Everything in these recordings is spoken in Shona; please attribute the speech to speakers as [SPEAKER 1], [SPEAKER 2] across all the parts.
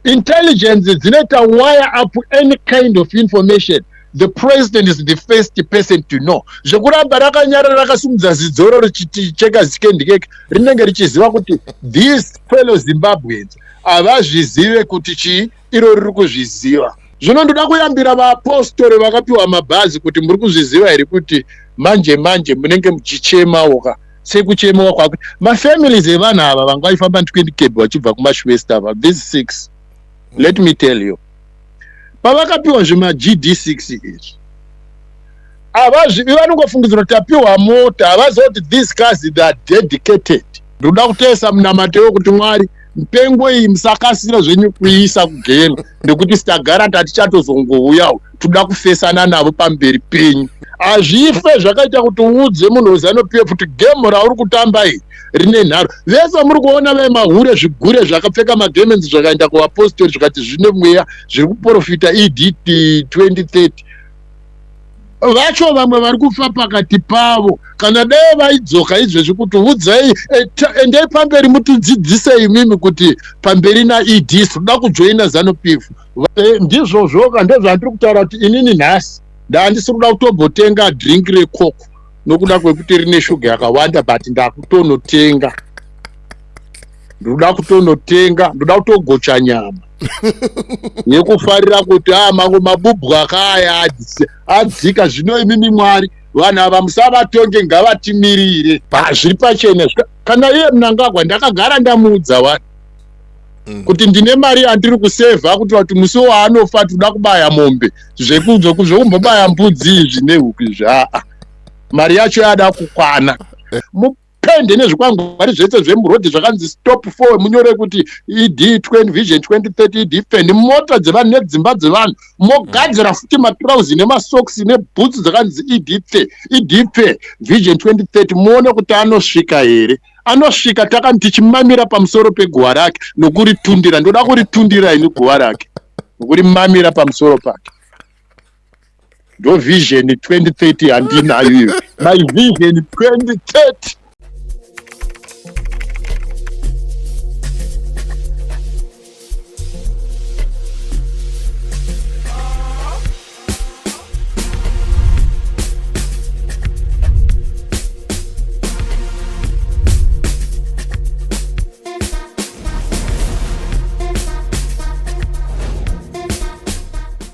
[SPEAKER 1] Intelligence dzinoita wire up any kind of information. The president is the first person to know. Zvekuramba rakanyarara rakasimudza zidzoro richicheka zikendikeke rinenge richiziva kuti these fellow Zimbabweans havazvizive kuti chii iro riri kuzviziva. Zvino ndoda kuyambira vaapostori vakapiwa mabhazi kuti muri kuzviziva here kuti manje manje munenge muchichemawo ka sekuchemawa kwakuti mafamilies evanhu ava vanga vachifamba 20 cab vachibva kumashuwest ava, these 6, let me tell you, pavakapiwa zvima GD6 izvi havazvi vanongofungidzira kuti tapiwa mota, havaziva kuti these cars, they are dedicated. Ndoda kutoisa munamato wekuti Mwari, mpengo iyi musakasira zvenyu kuiisa kugena, nekuti sitagara tatichatozongouyawo toda kufesana navo pamberi penyu. Hazvife zvakaita kuti uudze munhu weZANU PF kuti game rauri kutamba iri rine nharo. Vese muri kuona vemahure, zvigure zvakapfeka magemenzi, zvakaenda kuvapostori zvikati zvine mweya, zviri kuprofita ED 2030 vacho, vamwe vari kufa pakati pavo. Kana dai vaidzoka izvezvi kuti udzai, endei pamberi mutidzidzise imimi kuti pamberi naED, toda kujoina ZANU PF. Ndizvozvoka, ndozvandiri kutaura kuti inini nhasi ndandisiri kuda kutombotenga drink reCoke nokuda kwekuti rine shuga yakawanda, but ndakutonotenga, ndoda kutonotenga, ndoda kutogocha nyama yekufarira kuti a mamwe mabubhu akaya adzika. Zvino imimi Mwari, vanhu ava musavatonge, ngavatimirire. Zviri pachena, kana iye Mnangagwa ndakagara ndamuudza wani kuti ndine mari yandiri kusevha kuti musi waanofa toda kubaya mombe, zvekumbobaya mbudzi izvi nehuku izvi. Aa, mari yacho yada kukwana. Mupende nezvikwangwari zvese zvemurodhi zvakanzi "Stop for", munyore kuti ED 20 Vision 2030, ED fen, mota dzevanhu nedzimba dzevanhu. Mogadzira futi matrauzi nemasoksi nebhutsu dzakanzi ED pfe, ED pfe Vision 2030. Muone kuti anosvika here. Anosvika takani tichimamira pamusoro peguva rake nokuritundira. Ndoda kuritundira ini guva rake nokurimamira pamusoro pake. Ndo Vision 2030 handinayo iyo, my Vision 2030.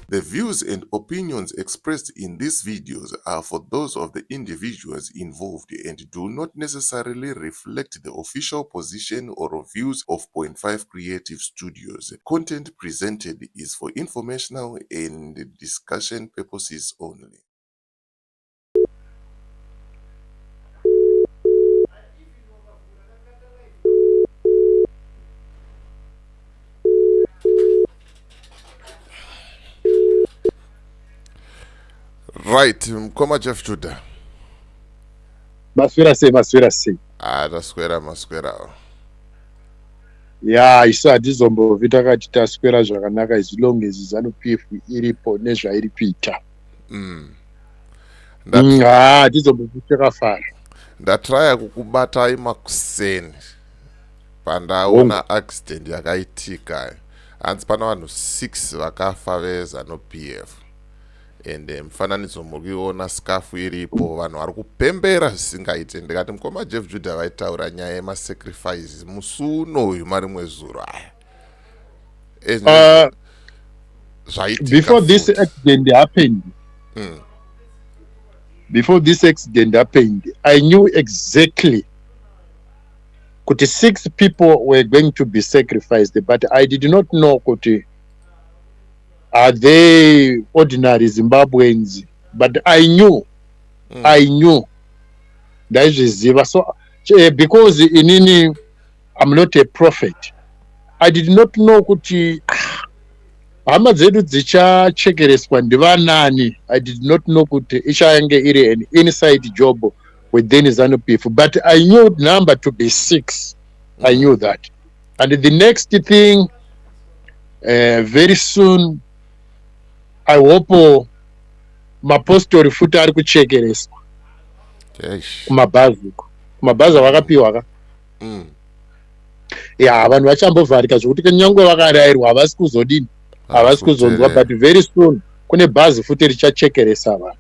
[SPEAKER 2] The views and opinions expressed in these videos are for those of the individuals involved and do not necessarily reflect the official position or views of Point 5 Creative Studios. Content presented is for informational and discussion purposes only. Right, mukoma Jeff Judah.
[SPEAKER 1] Maswera sei, maswera sei?
[SPEAKER 2] Ah, taswera, maswera.
[SPEAKER 1] Ya, isu hatizombovi takati taswera zvakanaka as long as ZANU PF iripo nezvairi kuita. Ha, hatizombovi takafara.
[SPEAKER 2] Ndatraya kukubatai makuseni pandaona accident yakaitika, hanzi pana vanhu 6 vakafa veZANU PF, ende mufananidzo muri kuiona, scarf iripo, vanhu vari kupembera zvisingaite. Ndikati mukoma Jeff Judah vaitaura nyaya yemasacrifices musi unoyu marimwe zuro aya. Zvaitika
[SPEAKER 1] before this accident happened, before this accident happened, I knew exactly kuti six people were going to be sacrificed, but I did not know kuti are they ordinary Zimbabweans, but I knew. I knew, ndaizviziva. So because inini I'm not a prophet, I did not know kuti hama dzedu dzichachekereswa ndivanani. I did not know kuti ichange iri an inside job within ZANU PF, but I knew number to be six. I knew that. And the next thing, very soon, I hope mapostori futi ari kuchekereswa kumabhazi uko, kumabhazi avakapiwa ka. Ya, vanhu vachambovharika zvokuti kunyange vakarayirwa havasi kuzodini, havasi kuzonzwa, but very soon kune bhazi futi richachekeresa vanhu.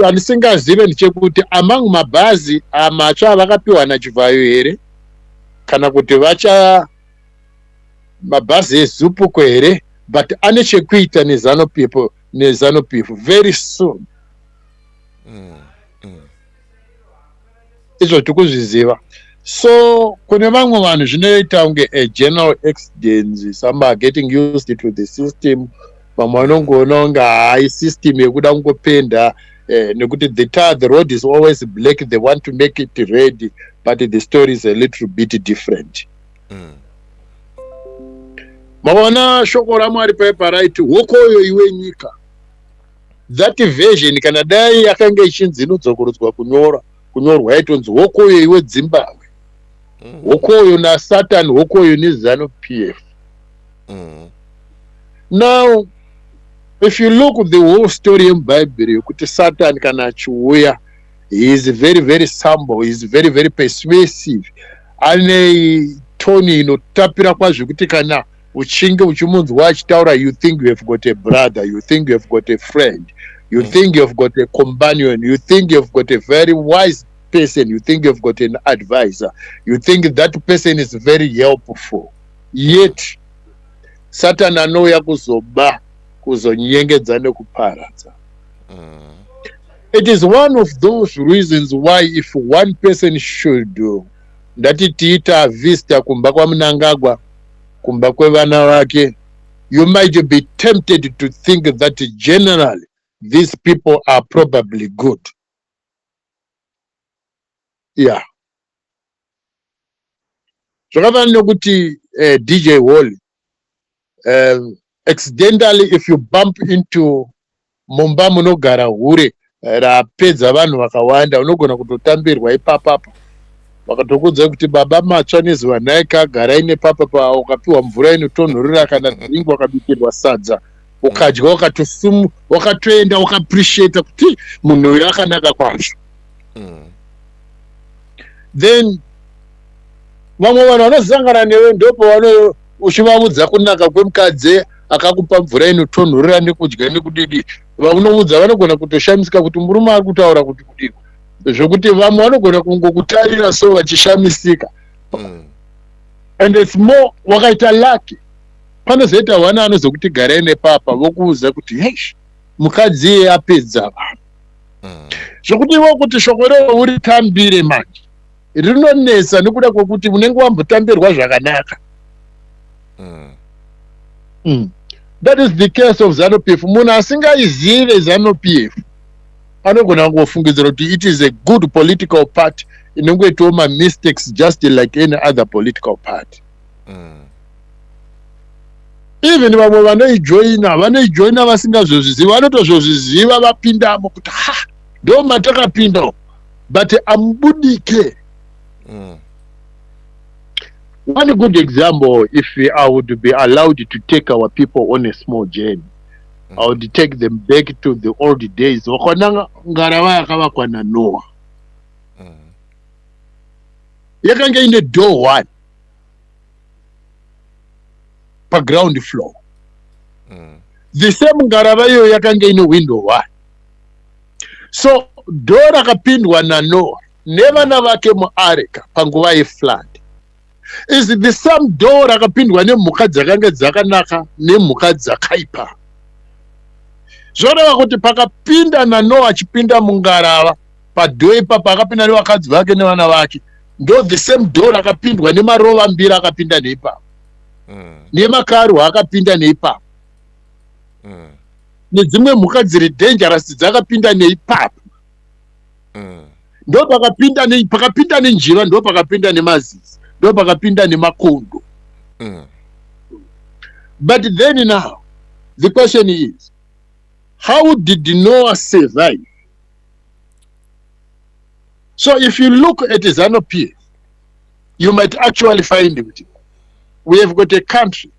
[SPEAKER 1] Handisingazive ndechekuti among mabhazi matsva avakapiwa naChivhayo here, kana kuti vacha mabhazi eZUPCO here, but ane chekuita neZANU PF very soon. Izvo tikuzviziva. So kune vamwe vanhu zvinoita kunge a general accident. Some are getting used to the system. Vamwe vanongoona kunge hai, system yekuda kungopenda nekuti the road is always black, they want to make it red, but the story is a little bit different. Maona shoko raMwari paipa raiti, "Hokoyo iwe nyika." That version, kana dai yakanga ichinzi inodzokorodzwa kunyora kunyorwa, yaitonzi, "Hokoyo iwe Dzimbabwe." Hokoyo naSatan, hokoyo neZANU PF. Now if you look the whole story yemubhaibheri yekuti Satan kana achiuya, he is very very humble, he is very very persuasive, ane tone inotapira kwazvo kuti kana uchinge uchimunzwa achitaura, you think you have got a brother, you think you have got a friend, you think you have got a companion, you think you have got a very wise person, you think you have got an advisor, you think that person is very helpful. Yet Satan anouya kuzoba, kuzonyengedza nekuparadza. It is one of those reasons why if one person should, ndati tiita visitor kumba kwaMnangagwa, kumba kwevana vake, you might be tempted to think that generally these people are probably good. Yeah, zvakafanana nekuti DJ Hall, accidentally if you bump into mumba munogara hure rapedza vanhu vakawanda, unogona kutotambirwa ipapapa, vakatokudza kuti, "Baba, matsva nezuva nhaika, garai nepapa." Pa ukapiwa mvura inotonhorera kana drink, wakabikirwa sadza, ukadya, wakatosumu, wakatoenda wakaappreciata kuti munhu uyu akanaka kwazvo. Then vamwe vanhu vanosangana newe, ndopavano uchivaudza kunaka kwemukadzi akakupa mvura inotonhorera nekudya nekudidi, vaunoudza vanogona kutoshamisika kuti murume ari kutaura kuti kudiko, zvokuti vamwe vanogona kungokutarira so vachishamisika. And it's more wakaita lucky, panozoita vana anozokuti garai nepapa, vokuudza kuti, "Heish, mukadzi iye apedza vanhu." Zvokuti ivo kuti shoko rero uritambire manje rinonetsa nekuda kwekuti unenge wambotambirwa zvakanaka. That is the case of ZANU PF. Munhu asingaizive ZANU PF anogona kungofungidzira kuti it is a good political party inongoitawo mamistakes just like any other political party. Even vamwe vanoijoina, vanoijoina vasingazozviziva, vanotozozviziva vapindamo kuti, "Ha, ndo matakapinda," but amubudike. One good example, if I would be allowed to take our people on a small journey, I would take them back to the old days. Wakaona ngarava yakavakwa naNoah, yakanga ine door one paground floor. The same ngarava iyoyo yakanga ine window one. So door rakapindwa naNoah nevana vake muareka panguva yeflood is the same door rakapindwa nemhuka dzakanga dzakanaka nemhuka dzakaipa. Zvoreva kuti pakapinda naNoah achipinda mungarava, padoor ipapo akapinda nevakadzi vake nevana vake, ndo the same door rakapindwa nemarovambira akapinda neipapo, nemakarwa akapinda neipapo, nedzimwe mhuka dziri dangerous dzakapinda neipapo. Ndo pakapinda pakapinda nenjiva, ndo pakapinda nemazizi, ndo pakapinda nemakondo. But then now the question is, how did Noah survive? So if you look at ZANU PF, you might actually find kuti we have got a country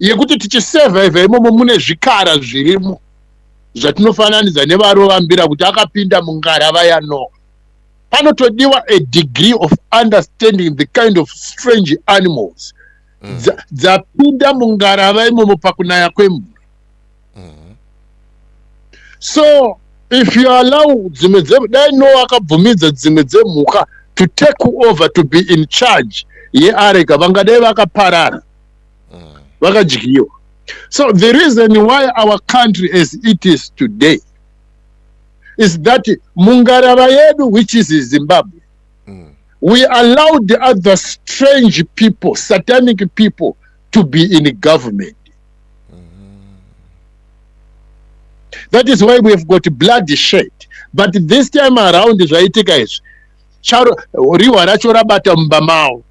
[SPEAKER 1] yekuti tichisurvive imomo mune zvikara zvirimo zvatinofananidza nevarovambira kuti akapinda mungarava yaNoah. Panotodiwa a degree of understanding the kind of strange animals dzapinda mungarava imomo pakunaya kwemvura. So if you allow dzimwe dai Noah akabvumidza dzimwe dzemhuka to take over, to be in charge yeareka, vangadai vakaparara, vakadyiwa. So the reason why our country as it is today is that mungarava yedu, which is Zimbabwe, we allowed the other strange people, satanic people, to be in government. That is why we have got bloodshed. But this time around, zvaitika izvi, rihwa racho rabata mumba mavo.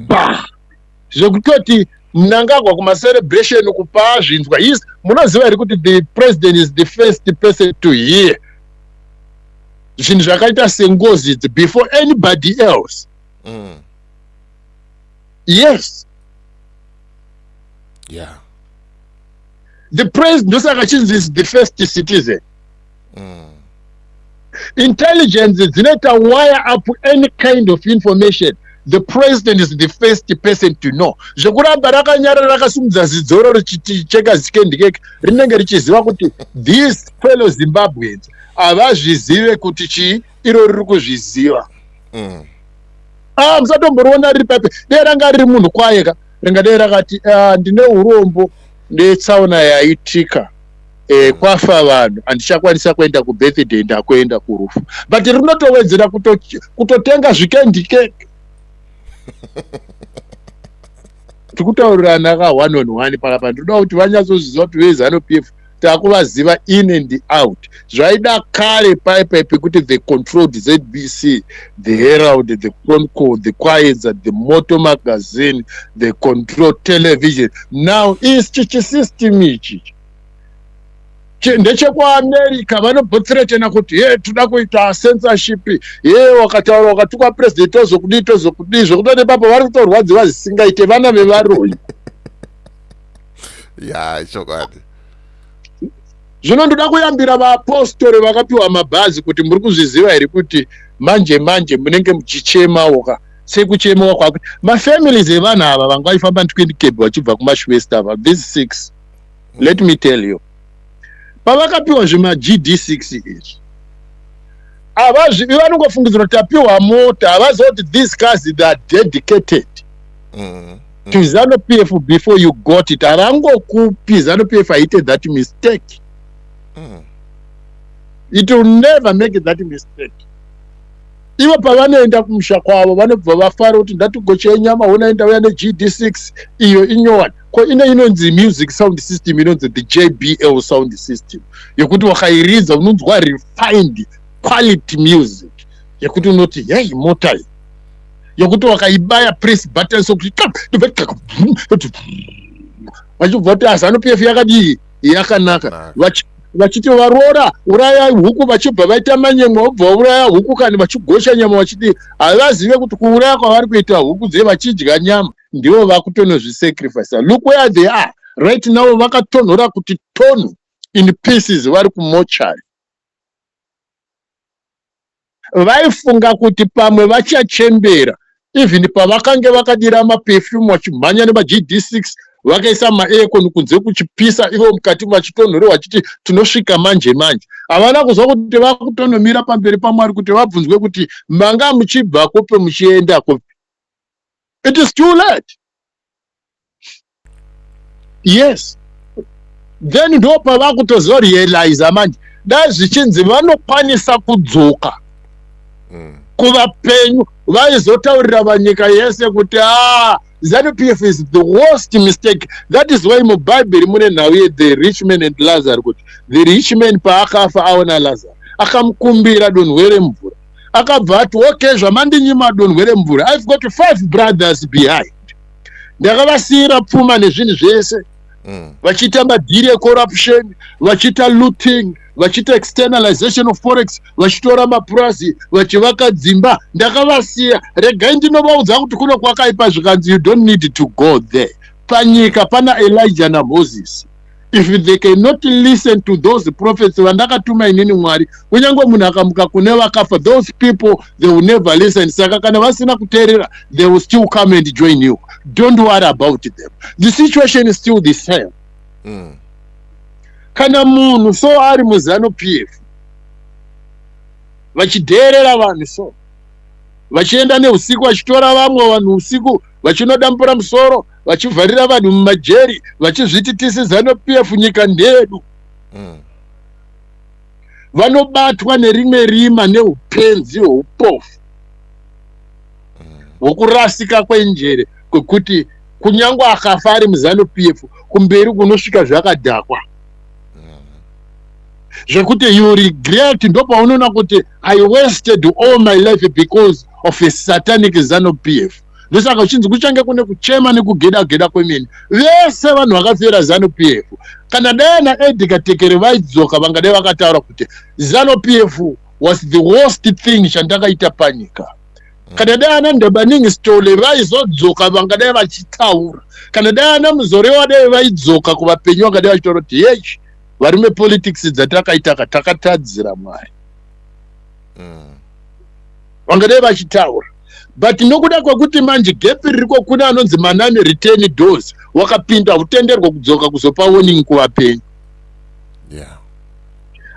[SPEAKER 1] Ba zvekutoti Mnangagwa kumacelebration kupa zvinzwa. Munoziva here kuti the president is the first person to hear zvinhu zvakaita sengozi idzi before anybody else? Yes. The president, ndosaka chinzi is the first citizen. Intelligence dzinoita wire up any kind of information, the president is the first person to know. Zvekuramba rakanyarara rakasimudza zidzoro richicheka zikendikeke, rinenge richiziva kuti these fellow Zimbabweans havazvizive kuti chii, iro riri kuzviziva. Ah, musatomboriona riri pape. Dai ranga riri munhu kwayeka, ringadai rakati, "Ah, ndine urombo ndetsaona yaitika, kwafa vanhu, handichakwanisa kuenda kubirthday, ndakuenda kurufu." But rinotowedzera kutotenga zvikendikeke. Tikutaurirana ka one on one panapa. Ndinoda kuti vanyatsozviziva kuti veZANU PF takuvaziva in and out. Zvaida kare paipai pekuti they controlled ZBC, the Herald, the Chronicle, the Kwayedza, the Motor magazine, the control television. Now ichi chisystem ichi ndechekuAmerica. Vanobhotsiretena kuti ye toda kuita censorship, ye wakataura wakatukwa president, tozokudii, tozokudii. Zvekutoti ipapo vari kutorwadziwa zvisingaite, vana vevaroyi.
[SPEAKER 2] Ya, chokwadi.
[SPEAKER 1] Zvino ndoda kuyambira vaapostori vakapiwa mabhazi kuti muri kuzviziva here kuti manje manje munenge muchichemawo ka, sekuchemawo kwakuti mafamilies evanhu ava vanga vaifamba 20 cab vachibva kuMash West ava, these six? Let me tell you, pavakapiwa zvima-GD6 izvi, havazvi vanongofungidzira kuti tapiwa mota. Havaziva kuti these cars, they are dedicated to ZANU PF. Before you got it, havangokupi. ZANU PF haite that mistake. It will never make that mistake. Ivo pavanoenda kumusha kwavo, vanobva vafara kuti ndatigochei nyama, honai ndauya neGD6 iyo inyowani. Ko ine inonzi music sound system, inonzi the JBL sound system, yekuti wakairidza unonzwa refined quality music, yekuti unoti, "Hei, mota iyi," yekuti wakaibaya, press button sokuti, vachibva kuti aZANU PF yakadii, yakanaka. Vachiti varoora urayai huku, vachibva vaita manyemwe, vobva vauraya huku kani, vachigosha nyama vachidii. Havazive kuti kuuraya kwavari kuita huku dze vachidya nyama, ndivo vakutonozvisacrifica. Look where they are right now, vakatonhora kuti tonu in pieces, vari kumochari. Vaifunga kuti pamwe vachachembera. Even pavakange vakadira maperfume, vachimhanya nemaGD6, vakaisa maaircon kunze kuchipisa, ivo mukati vachitonhorwa, vachiti tinosvika manje manje, havana kuzwa kuti vakutonomira pamberi paMwari kuti vabvunzwe kuti manga muchibva kupi, muchienda kupi. It is too late. Yes, then ndo pavakutozorealiza manje. Dai zvichinzi vanokwanisa kudzoka kuvapenyu, vaizotaurira vanyika yese kuti a ZANU PF is the worst mistake. That is why mubhaibheri mune nhau yethe rich man and Lazarus, kuti the rich man paakafa aona Lazarus, akamukumbira donhwe remvura. Akabva ati, "Okay, zvamandinyima donhwe remvura, I've got five brothers behind, ndakavasiyira pfuma nezvinhu zvese, vachiita madhiri ecorruption, vachiita looting, vachiita externalization of forex, vachitora mapurazi, vachivaka dzimba. Ndakavasiya, regai ndinovaudza kuti kuno kwakaipa." Zvikanzi, "You don't need to go there. Panyika pana Elijah naMoses. If they cannot listen to those prophets vandakatuma inini Mwari, kunyange munhu akamuka kune vakafa, those people, they will never listen. Saka kana vasina kuteerera, they will still come and join you. Don't worry about them. The situation is still the same. Kana munhu so ari muZANU PF, vachidheerera vanhu, so vachienda neusiku, vachitora vamwe vanhu usiku, vachinodambura musoro, vachivharira vanhu mumajeri, vachizviti tisi ZANU PF, nyika ndeyedu. Vanobatwa nerimwe rima neupenzi hweupofu hwokurasika kwenjere, kwekuti kunyange akafa ari muZANU PF, kumberi kunosvika zvakadhakwa zvekuti you regret. Ndopaunoona kuti I wasted all my life because of a satanic ZANU PF. Ndosaka uchinzi kuchange kune kuchema nekugeda geda kwemene. Vese vanhu vakafira ZANU PF, kana dai naEdgar Tekere vaidzoka, vangadai vakataura kuti ZANU PF was the worst thing chandakaita panyika. Kana dai ana Ndabaningi Sithole vaizodzoka, vangadai vachitaura. Kana dai ana Muzorewa dai vaidzoka kuvapenyu, vangadai vachitaura kuti yechi varume, politics dzatakaitaka takatadzira Mwari. Vangadai vachitaura, but nokuda kwekuti manje gap ririko, kune anonzi ma non return doors. Wakapinda, utenderwa kudzoka kuzopa warning kuvapenyu.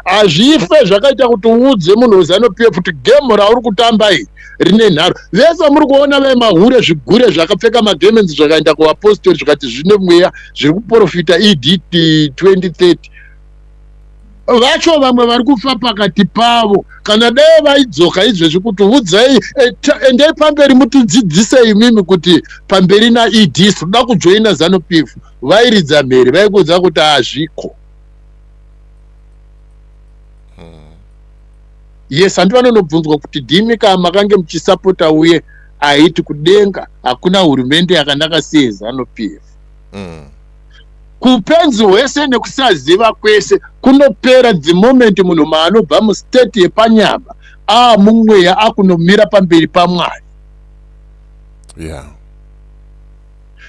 [SPEAKER 1] Hazvife zvakaita kuti uudze munhu weZANU PF kuti game rauri kutamba iri rine nharo. Vese muri kuona vemahure, zvigure zvakapfeka magemenzi, zvakaenda kuvapostori, zvikati zvine mweya, zviri kuprofita ED 2030 vacho, vamwe vari kufa pakati pavo. Kana dai vaidzoka izvezvi kuti udzai, endei pamberi mutidzidzise imimi kuti pamberi naED, toda kujoina ZANU PF, vairidza mhere, vaikuudza kuti hazviko. Yes, handi vanonobvunzwa kuti dhimi kana makange muchisapota uye aiti kudenga hakuna hurumende yakanaka seyeZANU PF. Kupenzi hwese nekusaziva kwese kunopera the moment munhu maanobva mustate yepanyama aamumweya, akunomira pamberi paMwari.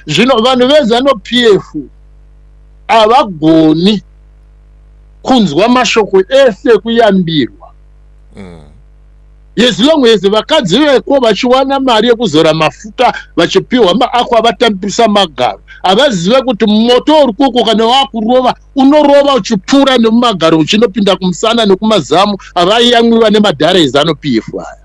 [SPEAKER 1] Zvino vanhu veZANU PF havagoni kunzwa mashoko ese ekuyambirwa. As long as vakadzi veko vachiwana mari yekuzora mafuta, vachipiwa maakwa, vatambisa magaro, havazive kuti moto uri kuko kana wakurova unorova uchipfuura nemumagaro uchinopinda kumusana nekumazamu. Havaiyamwiwa nemadhara eZANU PF aya.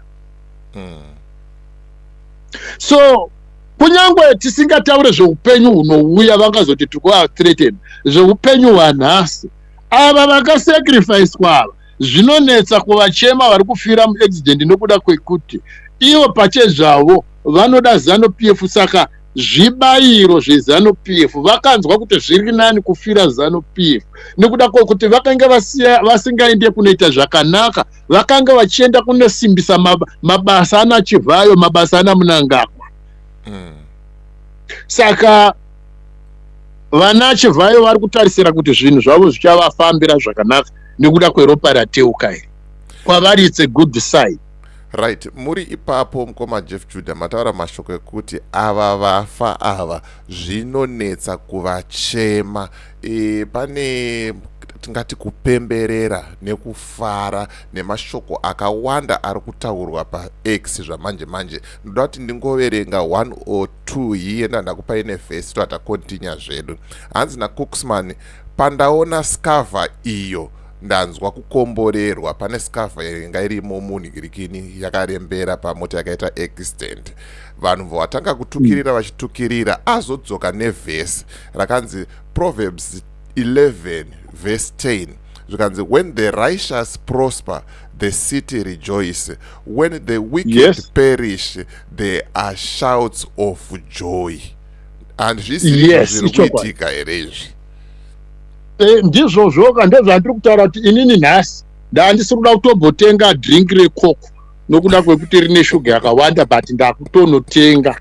[SPEAKER 1] So kunyange tisingataure zveupenyu hunouya, vangazoti tiri kuvathreaten zveupenyu hwanhasi. Ava vakasacrificwa ava, zvinonetsa kuvachema vari kufira muaccident, nokuda kwekuti ivo pachezvavo vanoda ZANU PF. Saka zvibayiro zveZANU PF, vakanzwa kuti zviri nani kufira ZANU PF, nekuda kwekuti vakanga vasingaende kunoita zvakanaka, vakanga vachienda kunosimbisa mabasa ana Chivhayo, mabasa ana Mnangagwa. Saka vana Chivhayo vari kutarisira kuti zvinhu zvavo zvichavafambira zvakanaka nekuda kweropa rateuka iri. Kwavari it's a good sign.
[SPEAKER 2] Right, muri ipapo, mukoma Jeff Judah, mataura mashoko ekuti ava vafa ava zvinonetsa kuvachema. Pane tingati kupemberera nekufara nemashoko akawanda ari kutaurwa paX zvamanje manje. Ndoda kuti ndingoverenga 1 or 2 hiye, ndandakupai nevhesi, toatakontinya zvedu. Hanzi naCooksman, "Pandaona scava iyo ndanzwa kukomborerwa." Pane scava inga irimo munhikirikini yakarembera pamota yakaita accident. Vanhu vatanga kutukirira, vachitukirira, azodzoka nevhesi rakanzi Proverbs 11 verse 10, zvikanzi, "When the righteous prosper, the city rejoice. When the wicked perish, there are shouts of joy." Handizvisiri zviri kuitika here izvi?
[SPEAKER 1] Ndizvozvoka, ndozvandiri kutaura kuti inini nhasi ndandisiri kuda kutombotenga drink reCoke nokuda kwekuti rine shuga yakawanda, but ndakutonotenga,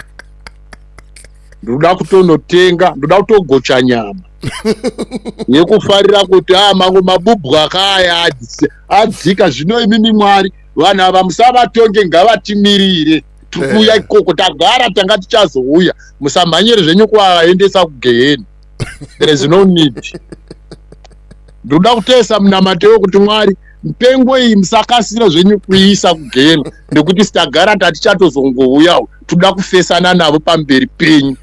[SPEAKER 1] ndoda kutonotenga, ndoda kutogocha nyama yekufarira kuti a mamwe mabubhu akaya adzika. Zvino imimi Mwari, vanhu ava musavatonge, ngavatimirire, tikuuya ikoko, tagara tanga tichazouya. Musamhanyire zvenyu kuvaendesa kugeheni, there is no need. Ndinoda kutoisa munamato wekuti, Mwari, mpengo iyi musakasira zvenyu kuiisa kugehena, nekuti sitagara tatichatozongouyawo, toda kufesana navo pamberi penyu.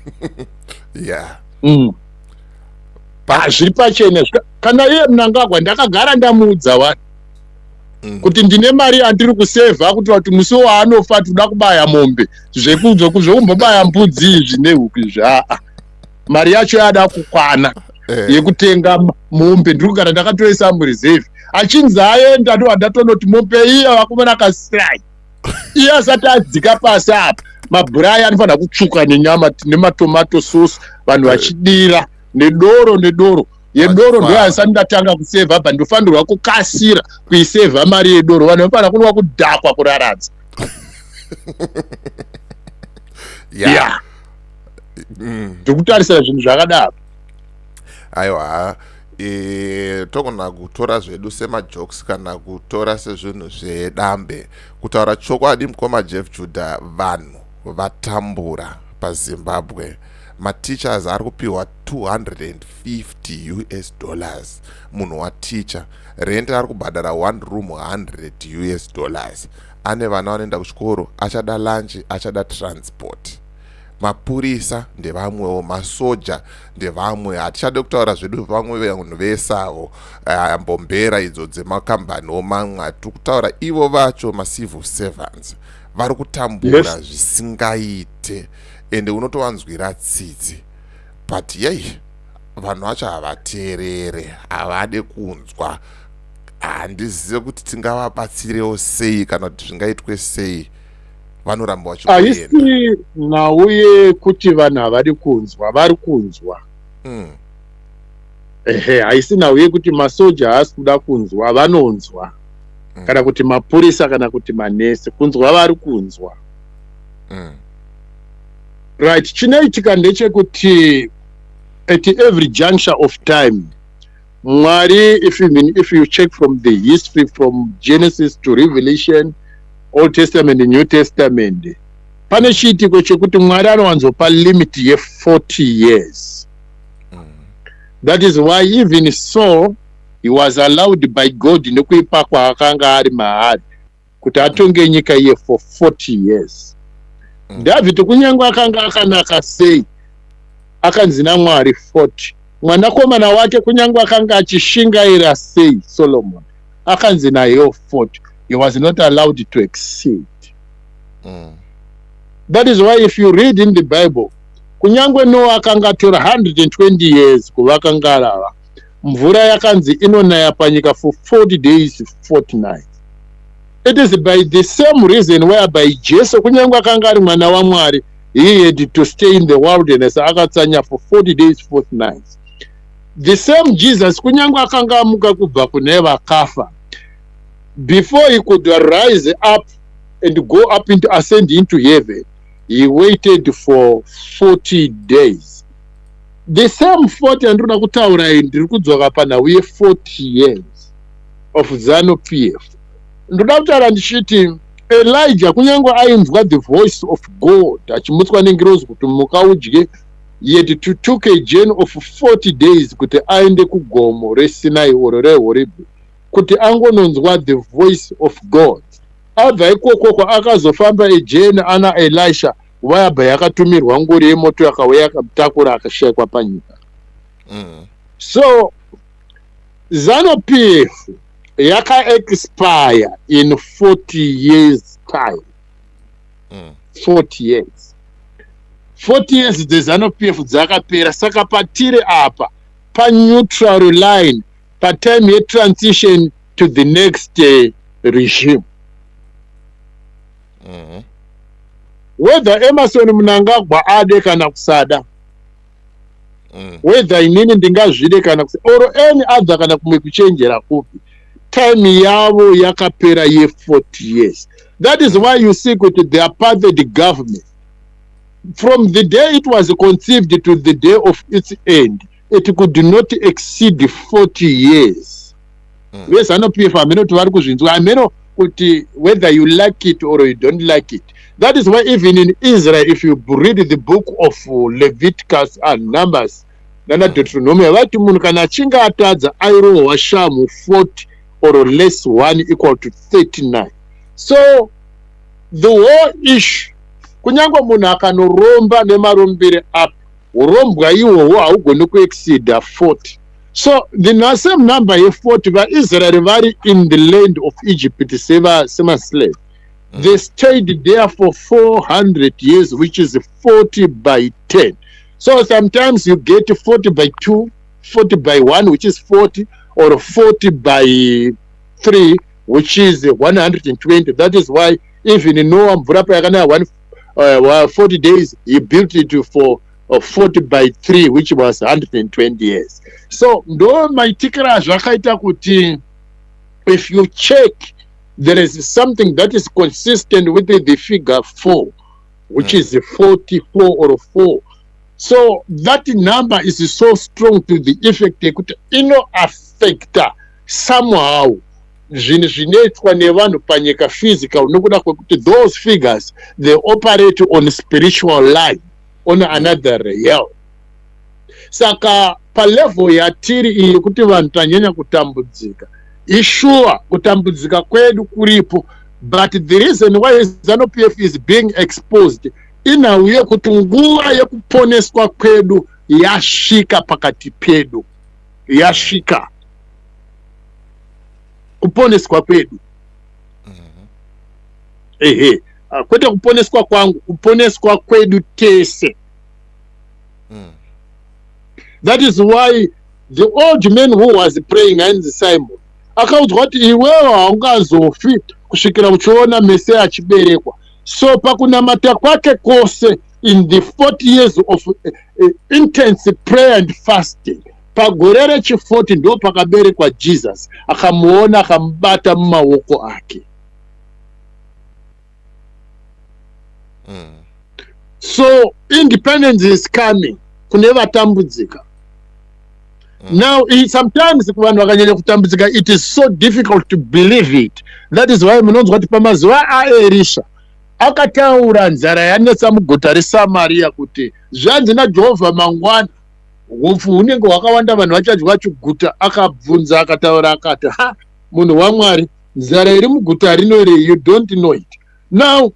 [SPEAKER 1] Zviri pachena. Kana iye Mnangagwa, ndakagara ndamuudza wani kuti ndine mari yandiri kusevha kuti musi waanofa toda kubaya mombe, zvekumbobaya mbudzi izvi nehuku izvi. Aa, mari yacho yada kukwana yekutenga mombe. Ndiri kugara ndakatoisa mureserve. Achinzi aenda, ndobva ndatonoti mombe iya, vakomana, kasirai. Iye asati adzika pasi apa, mabhurai anofanira kutsvuka nenyama nematomato sauce, vanhu vachidira nedoro, nedoro yedoro. Ndo asati ndatanga kusevha pa ndofanirwa kukasira kuisevha mari yedoro. Vanhu vanofanira kunwa, kudhakwa, kuraradza. Ya, ndiri kutarisira zvinhu zvakadaro.
[SPEAKER 2] Aiwa, togona kutora zvedu semajokes kana kutora sezvinhu zvedambe. Kutaura chokwadi, mukoma Jeff Judah, vanhu vatambura paZimbabwe. Mateachers ari kupiwa US$250 munhu waticha. Rent ari kubhadhara one room US$100. Ane vana vanoenda kuchikoro, achada lunch, achada transport. Mapurisa ndevamwewo, masoja ndevamwe. Hatichade kutaura zvedu vamwe vanhu vesavo, mbombera idzo dzemakambaniwo mamwe. Hatiri kutaura ivo vacho. Macivil servants vari kutambura zvisingaite, ende unotovanzwira tsitsi. But yei, vanhu vacho havateerere, havade kunzwa. Handizive kuti tingavabatsirewo sei kana kuti zvingaitwe sei. Vanoramba
[SPEAKER 1] vachingoenda. Haisi nhau yekuti vanhu havadi kunzwa, vari kunzwa. Ehe, haisi nhau yekuti masoja haasi kuda kunzwa, vanonzwa, kana kuti mapurisa, kana kuti manesi. Kunzwa vari kunzwa. Right, chinoitika ndechekuti at every juncture of time, Mwari, if you check from the history, from Genesis to Revelation, Old Testament and New Testament, pane chiitiko chekuti Mwari anowanzopa limit ye40 years. That is why even so he was allowed by God, nekuipa kwaakanga ari maari, kuti atonge nyika iye for 40 years. Dhavhidhi, kunyange akanga akanaka sei, akanzi naMwari 40. Mwanakomana wake, kunyange akanga achishingaira sei, Solomon, akanzi nayewo 40. He was not allowed to exceed. That is why if you read in the Bible, kunyange Noa akanga atora 120 years kuvaka ngarava, mvura yakanzi inonaya panyika for 40 days 40 nights. It is by the same reason whereby Jesu, kunyange akanga ari mwana waMwari, he had to stay in the wilderness, akatsanya for 40 days 40 nights. The same Jesus, kunyange akanga amuka kubva kune vakafa, before he could rise up and go up into ascend into heaven, he waited for 40 days. The same 40 andinoda kutaura iyi, ndiri kudzoka panhau ye40 years of ZANU PF. Ndoda kutaura ndichiti Elijah, kunyange ainzwa the voice of God achimutswa nengirozi kuti muka udye, yet to took a journey of 40 days kuti aende kugomo reSinai oro reHorebhi kuti angononzwa the voice of God. Abva ikokoko akazofamba ejourney ana Elisha, wayabva yakatumirwa ngoro yemoto, yakauya yakamutakura, akashayikwa panyika. So ZANU PF yakaexpire in 40 years time. 40 years, 40 years dzeZANU PF dzakapera. Saka patiri apa paneutral line, patime yetransition to the next regime. Whether Emmerson Mnangagwa ade kana kusada, whether inini ndingazvide kana kusa, or any other, kana kumwe kuchenjera kupi, time yavo yakapera ye40 years. That is why you see kuti the apartheid government, from the day it was conceived to the day of its end, it could not exceed 40 years. VeZANU PF, hameno kuti vari kuzvinzwa, hameno kuti whether you like it or you don't like it. That is why even in Israel, if you read the book of Leviticus and Numbers, Nana Deuteronomia vati munhu kana achinge atadza airohwa shamhu 40 or less 1 equal to 39. So the whole issue, kunyange munhu akanoromba nemarombere api, urombwa ihwohwo haugoni kuexceeda 40. So the same number ye40, vaIsraeri vari in the land of Egypt semaslave, they stayed there for 400 years, which is 40 by 10. So sometimes you get 40 by 2, 40 by 1, which is 40, or 40 by 3, which is 120. That is why even Noah, mvura payakanaya 40 days, he built it for 40 by 3, which was 120 years. So ndo maitikiro azvakaita kuti if you check, there is something that is consistent with the figure 4, which is 44 or 4. So that number is so strong to the effect yekuti inoaffecta somehow zvinhu zvinoitwa nevanhu panyika physical, nokuda kwekuti those figures, they operate on spiritual line, on another realm. Saka palevel yatiri iyi yekuti vanhu tanyanya kutambudzika, ishuwa kutambudzika kwedu kuripo, but the reason why ZANU PF is being exposed inhau yekuti nguva yekuponeswa kwedu yasvika pakati pedu, yasvika kuponeswa kwedu. Ehe, kwete kuponeswa kwangu, kuponeswa kwedu tese. That is why the old man who was praying, ainzi Simon, akaudzwa kuti iwewo haungazofi kusvikira uchiona Mesiya achiberekwa. So pakunamata kwake kwose, in the 40 years of intense prayer and fasting, pagore rechi40 ndo pakaberekwa Jesus. Akamuona, akamubata mumaoko ake. So independence is coming kune vatambudzika. Now sometimes kuvanhu vakanyanya kutambudzika, it is so difficult to believe it. That is why munonzwa kuti pamazuva aErisha akataura nzara yanetsa muguta reSamaria kuti zvanzi naJehovha, mangwana upfu hunenge hwakawanda, vanhu vachadya vachiguta. Akabvunza, akataura, akati, "Ha, munhu waMwari, nzara iri muguta rino rei? You don't know it." Now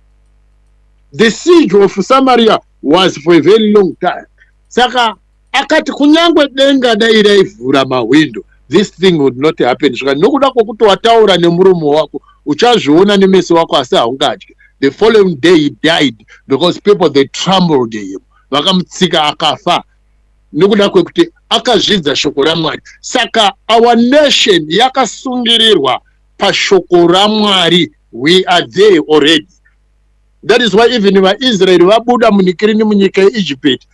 [SPEAKER 1] the siege of Samaria was for a very long time. Saka akati kunyange denga dai raivhura mahwindo, this thing would not happen. Svika nokuda kwokuti wataura nemuromo wako, uchazviona nemeso wako, asi haungadyi. The following day he died because people, they trampled him, vakamutsika akafa nekuda kwekuti akazvidza shoko raMwari. Saka our nation yakasungirirwa pashoko raMwari. We are there already. That is why even vaIsraeri vabuda munikirini munyika yeEgypt,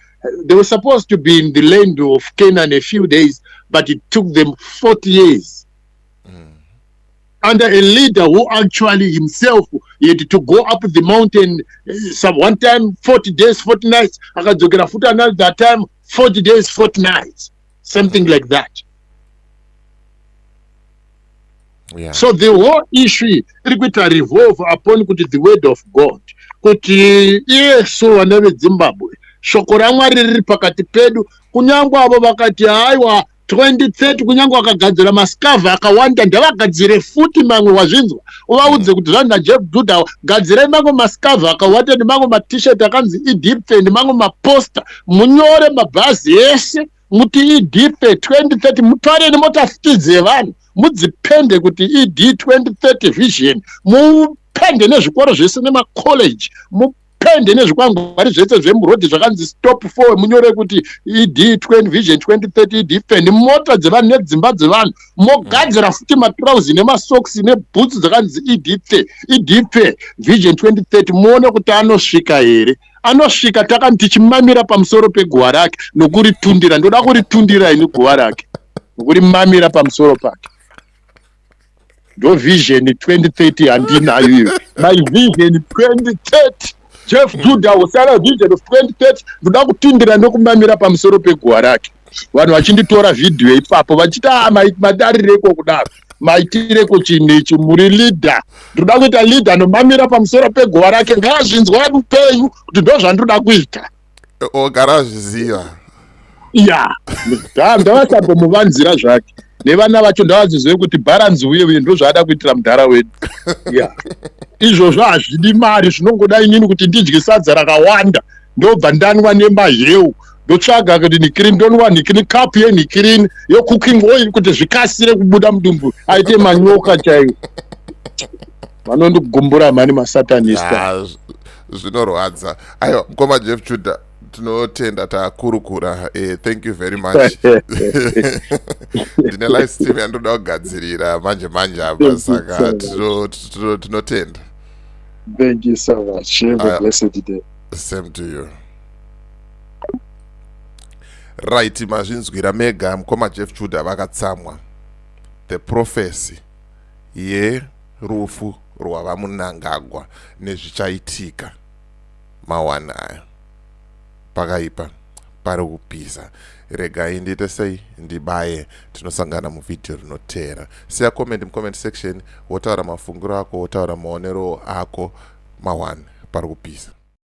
[SPEAKER 1] they were supposed to be in the land of Canaan a few days, but it took them 40 years under a leader who actually himself had to go up the mountain some one time 40 days 40 nights, akadzokera futi another time 40 days 40 nights, something like that. So the whole issue iri kuita revolve upon kuti the word of God, kuti iyesu vana veZimbabwe, shoko raMwari riri pakati pedu. Kunyange avo vakati haiwa 2030, kunyange vakagadzira masikavha akawanda, ndavagadzire futi mamwe. Wazvinzwa? Uvaudze kuti zvanzi naJeff Judah, gadzirai mamwe masikavha akawanda nemamwe matshirt akanzi ED pfee, nemamwe maposta, munyore mabhazi ese muti ED pfee 2030, mutware nemota futi dzevanhu, mudzipende kuti ED 2030 vision, mupende nezvikoro zvese nemacollege, mupende nezvikwangwari zvese zvemurodhi zvakanzi stop 4, munyore kuti ED 20 vision 2030 ED pfee, nemota dzevanhu nedzimba dzevanhu. Mogadzira futi matrauzi nemasoksi nebhutsu dzakanzi ED pfee, ED pfee vision 2030. Muone kuti anosvika here. Anosvika takani tichimamira pamusoro peguva rake nokuritundira. Ndoda kuritundira ini guva rake nokurimamira pamusoro pake. Ndo vision 2030 handinayo iyo. My vision 2030, Jeff Judah usara, vision of 2030, ndoda kutundira nokumamira pamusoro peguva rake, vanhu vachinditora vhidhiyo ipapo vachiti, "Ah, madarireko kudaro, maitireko chinhu ichi, muri leader." Ndoda kuita leader nomamira pamusoro peguva rake. Ngaazvinzwa mupenyu kuti ndo zvandoda kuita.
[SPEAKER 2] Ogara zviziva.
[SPEAKER 1] Ya, ndavasambomuvanzira zvake nevana vacho, ndavazizive kuti bharanzi uye uye ndozvaada kuitira mudhara wedu. Ya, izvozvo hazvidi mari, zvinongoda inini kuti ndidye sadza rakawanda, ndobva ndanwa nemaheu, ndotsvaga kuti nikirini, ndonwa nikirini, kapu yenikirini yecooking oil, kuti zvikasire kubuda mudumbu, aite manyoka chaiwo. Vanondigumbura mhani masatanista.
[SPEAKER 2] Zvinorwadza. Aiwa, mukoma Jeff Judah, tinotenda, takurukura. Thank you very much. Ndine live stream yandoda kugadzirira manje manje apa, saka tinotenda.
[SPEAKER 1] Thank you so much. Have a blessed day.
[SPEAKER 2] Same to you. Right, mazvinzwira mega, mukoma Jeff Judah vakatsamwa. The prophecy yerufu rwavaMnangagwa nezvichaitika mawana aya, pakaipa, pari kupisa. Regai ndiite sei, ndibaye. Tinosangana muvhidhiyo rinoteera. Siya comment mucomment section, wotaura mafungiro ako, wotaura maonero ako. Ma1, pari kupisa.